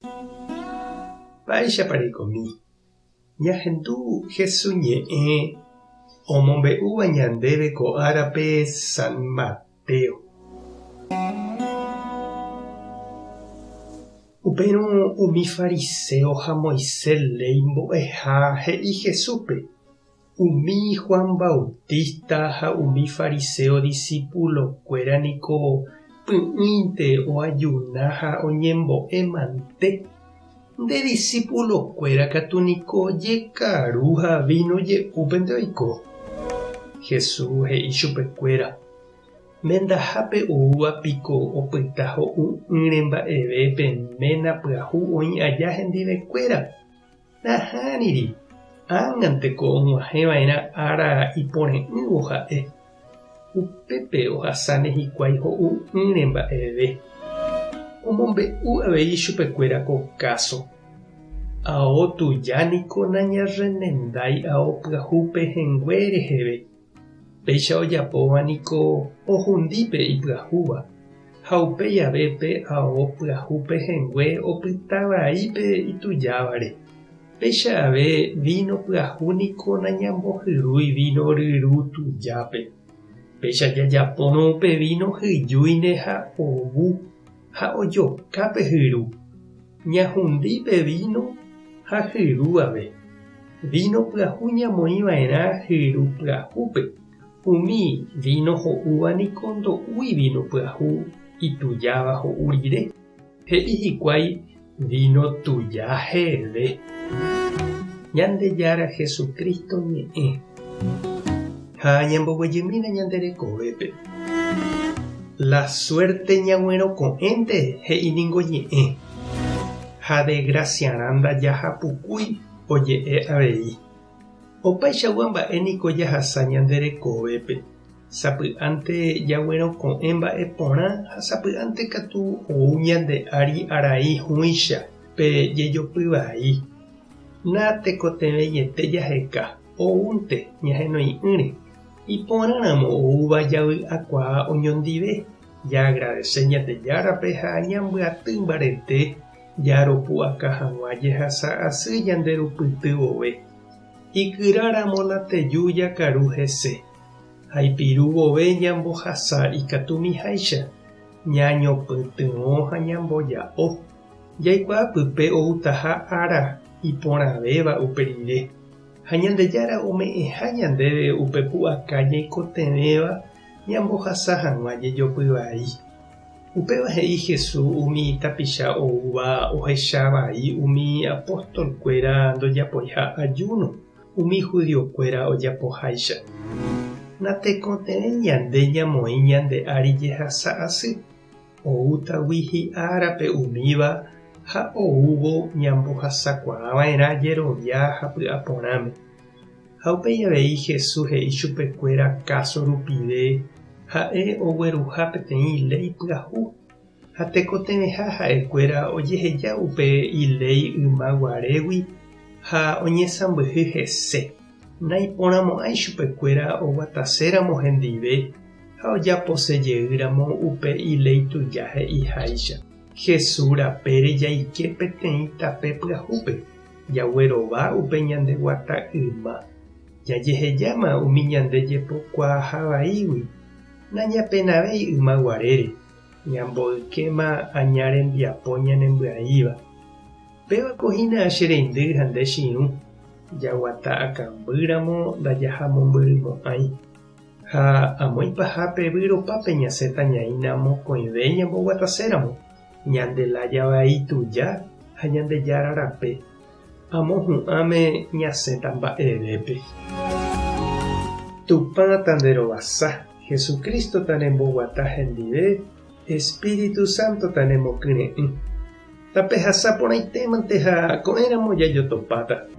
Mba'éichapa reikomi? Ñahendu Jesús ñe'ẽ omombe'úva ñandéve ko árape San Mateo. Upérõ umi fariséo ha Moisés léi mbo'eha he'i Jesúspe, Umi Juan Bautista ha umi fariséo disípulokuéra niko py'ỹinte oajuna ha oñembo'e mante. Nde disípulokuéra katu niko jekaru ha víno je'úpente oiko. Jesús he'i chupekuéra, Mendahápe oúva piko opyta ho'u'ỹre mba'eve pe ména pyahu oĩ aja hendivekuéra? Nahániri, ág̃anteko og̃uahẽva'erã ára ipore'ỹvo ha'e. Upépe ohasáne hikuái ho'u'ỹre mba'eve. Omombe'u avei chupekuéra ko káso. Ao tuja niko nañarremendái ao pyahu pehẽngue reheve. Péicha ojapóva niko ohundi pe ipyahúva, ha upéi ave pe ao pyahu pehẽngue opyta vai pe itujávare. Péicha ave víno pyahu niko nañambohyrúi víno ryru tujápe. Péicha jajapórõ pe víno hyjúine ha ovu ha ojoka pe hyru. Ñahundi pe víno ha hyru ave. Víno pyahu ñamoĩ va'erã hyru pyahúpe. Umi víno ho'úva niko ndo'úi víno pyahu itujáva ho'u rire. He'i hikuái víno tuja heve. Ñandejára Jesucristo ñe'ẽ. Ha ñamboguejymína ñande rekovépe. La suerte ñaguerõko'ẽnte he'i ningo ñe'ẽ. Ha desgraciarã ndajahapukúi oje'e avei. Opaichagua mba'e niko jahasa ñande rekovépe. Sapy'ánte jaguerõko'ẽ mba'e porã ha sapy'ánte katu ou ñande ári arai hũicha pe jejopy vai. Natekotevẽiete jaheka, oúnte ñahenoi'ỹre. Iporãramo oúva javy'akuaa oñondive, jaagradese Ñandejárape ha ñambyaty mbarete jaropu'aka hag̃ua jehasa asy ñanderupyty vove. Ikyráramo nateju jakaru hese, ha ipiru vove ñambohasa ikatumiháicha, ñañopytyvõ ha ñamboja'o. Jaikuaa pype outaha ára iporãvéva upe rire, ha Ñandejára ome'ẽha ñandéve upe pu'aka ñaikotevẽva ñambohasa hag̃ua jejopy vai. Upéva he'i Jesús umi tapicha oúva ohecha vai umi apóstolkuéra ndojapoiha ajúno umi judiokuéra ojapoháicha. Natekotevẽi ñande ñamoĩ ñande ári jehasa asy, oútagui hi'árape umíva ha oúvo ñambohasakuaava'erã jerovia ha py'aporãme. Ha upéi avei Jesús he'i chupekuéra káso rupive ha'e ogueruha peteĩ léi pyahu, ha tekotevẽha ha'ekuéra ojeheja upe iléi yma guarégui ha oñesãmbyhy hese. Naiporãmo'ãi chupekuéra oguataséramo hendive ha ojapose jeýramo upe iléi tuja he'iháicha. Jesús rapére jaike peteĩ tape pyahúpe. Jaguerova upe ñande guata yma. Jajehejáma umi ñande jepokuaaha vaígui, nañapenavéi yma guarére, ñamboykéma aña rembiapo ñanembyaíva. Péva ko hína che reindy ha nde che irũ, jaguata akãmbýramo ndajahamombyrymo'ãi. Ha amo ipahápe vyropápe ñasẽta ñaína mokõive ñamboguataséramo. Ñande lája vai tuja ha Ñandejára rape, amo hu'ãme ñasẽta mba'evépe. Tupã tanderovasa, Jesucristo tanemboguata hendive, Espíritu Santo tanemokyre'ỹ. Tapehasa porãitémante ha ko'ẽramo jajotopáta.